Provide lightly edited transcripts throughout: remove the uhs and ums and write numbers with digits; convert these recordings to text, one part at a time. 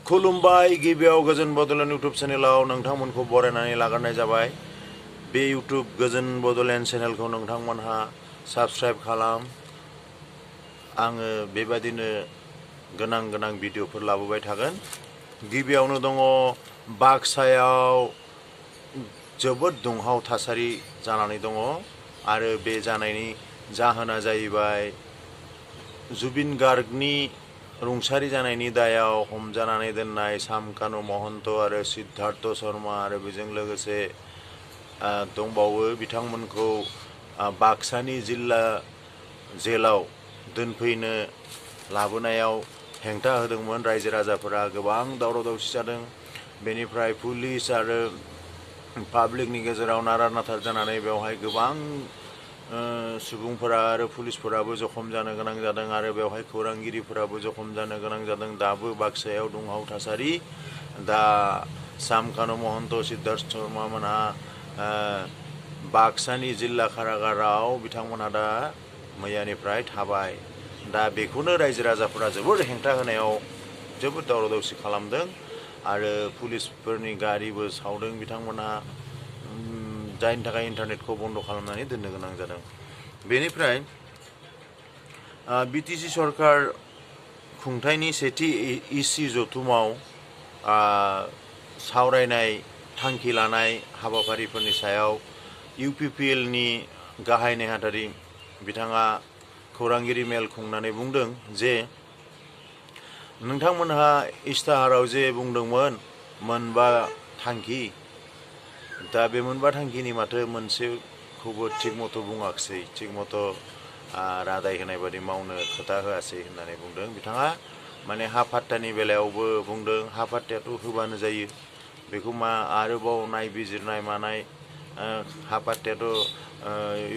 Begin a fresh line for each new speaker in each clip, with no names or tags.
खुलुमबाय गिबियाव गोजोन बड'लेण्ड इउटुब चेनेलाव नोंथांमोनखौ बरायनानै लाग्रोनाय जाबाय। बे इउटुब गोजोन बड'लेण्ड चेनेलखौ नोंथांमोनहा साबस्क्राइब खालाम। आङो बेबादिनो गोनां भिडिअफोर लाबोबाय थागोन। गिबियावनो दङ बाक्सायाव जोबोद दुंहाव थासारि जानानै दङ आरो बे जानायनि जाहोना जाहैबाय जुबिन गार्गनि रुंसारि जानायनि दायाव हमजानानै दोननाय सामकानु महन्त आरो सिद्धार्थ शर्मा आरो बेजों लोगोसे दंबावो बिथांमोनखौ बाक्सानि जिल्ला जेलाव दोनफैनो लाबोनायाव हेंथा होदोंमोन रायजो राजाफोरा। गोबां दावराव दावसि जादों। बेनिफ्राय पुलिस आरो पाब्लिकनि गेजेराव नारा नाथार जानानै बेवहाय गोबां सुबुंफोरा आरो पुलिसफोराबो जखम जानो गोनां जादों आरो बेवहाय खौरांगिरिफोराबो जखम जानो गोनां जादों। दाबो बाक्सायाव दुंहाव थासारि। दा सामकानु महन्त सिद्धार्थ शर्मा मोनहा बाक्सानि जिल्ला कारागाराव बिथांमोनहा दा मैयानिफ्राय थाबाय। दा बेखौनो रायजो राजाफोरा जोबोद हेंथा होनायाव जोबोद दावराव दावसि खालामदों आरो पुलिसफोरनि गारिबो सावदों बिथांमोनहा, जायनि थाखाय इन्टारनेटखौ बन्द खालामनानै दोननो गोनां जादों। बेनिफ्राय बिटिसि सरकार खुंथायनि सेथि इसि जथुमाव सावरायनाय थांखि लानाय हाबाफारिफोरनि सायाव इउपिपिएलनि गाहाय नेहाथारि बिथाङा खौरांगिरि मेल खुंनानै बुंदों जे नोंथांमोनहा इस्ताहाराव जे बुंदोंमोन मोनबा थांखि, दा बे मोनबा थांखिनि माथो मोनसेखौबो थिग मथ' बुङाखिसै, थिग मथ' रादाय होनाय बादि मावनो खोथा होआसै होननानै बुंदों बिथाङा। माने हा फाट्टानि बेलायावबो बुंदों हा फाट्टायाथ' होबानो जायो, बेखौ मा आरोबाव नायबिजिरनाय मानाय। हा फाट्टायाथ'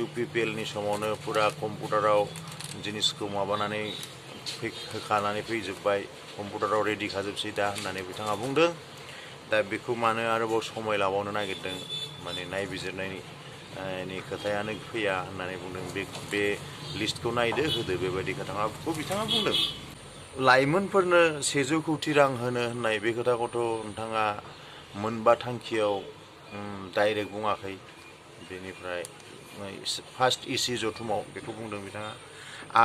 इउपिपिएलनि समावनो फुरा कम्पिउटाराव जिनिसखौ माबानानै होखानानै फैजोब्बाय, कम्पिउटाराव रेडि खाजोबसै दा होननानै बिथाङा बुंदों। दा बेखौ मानो आरोबाव समय लाबावनो नागिरदों, माने नायबिजिरनायनि खोथायानो फैया होननानै बुंदों। बे लिस्टखौ नायदो होदो बेबायदि खोथाखौ बिथाङा बुंदों। लाइमोनफोरनो 100 कौटि रां होनो होननाय बे खोथाखौथ' नोंथाङा मोनबा थांखियाव डाइरेक्ट बुङाखै। बेनिफ्राय फार्स्ट इसि जथुमाव बेखौ बुंदों बिथाङा।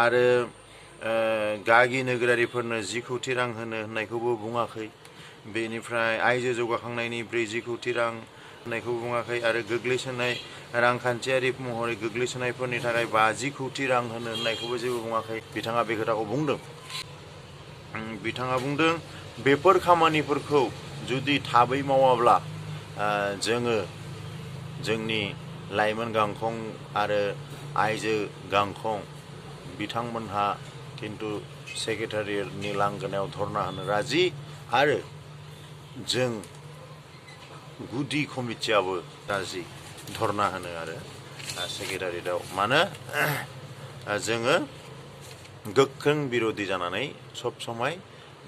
आरो गागि नोगोरारिफोरनो 10 कौटि रां होनो होननायखौबो बुङाखै। बेनिफ्राय आइजो जौगाखांनायनि 40 कौटि रां होननायखौ बुङाखै आरो गोग्लैसोनाय रांखान्थियारि महरै गोग्लैसोनायफोरनि थाखाय 50 कौटि रां होनो होननायखौबो जेबो बुङाखै। बिथाङा बे खोथाखौ बुंदों। बिथाङा बुंदों बेफोर खामानिफोरखौ जुदि थाबै मावाब्ला जोङो जोंनि लाइमोन गांखं आरो आइजो गांखं बिथांमोनहा खिन्थु सेक्रेटारियेटनि लांगोनायाव धरना होनो राजि आरो जों गुदि कमिटियाबो राजि धरना होनो आरो सेक्रेटारियेटआव। मानो जोङो गोख्रों बिर'धि जानानै सब समय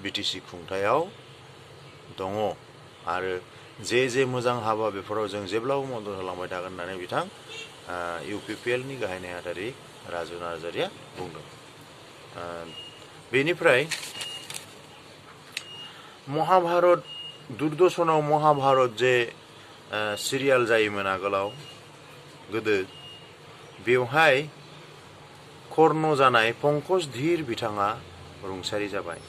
बिटिसि खुंथायाव दङ आरो जे मोजां हाबा बेफोराव जों जेब्लाबो मदद होलांबाय थागोन होननानै बिथां इउपिपिएलनि गाहाय नेहाथारि राजु नार्जारिया बुंदों। बेनिफ्राय महाभारत दुरदर्शनाव महाभारत जे सिरियाल जायोमोन आगोलाव गोदो, बेवहाय कर्ण जानाय पंकज धीर बिथाङा रुंसारि जाबाय।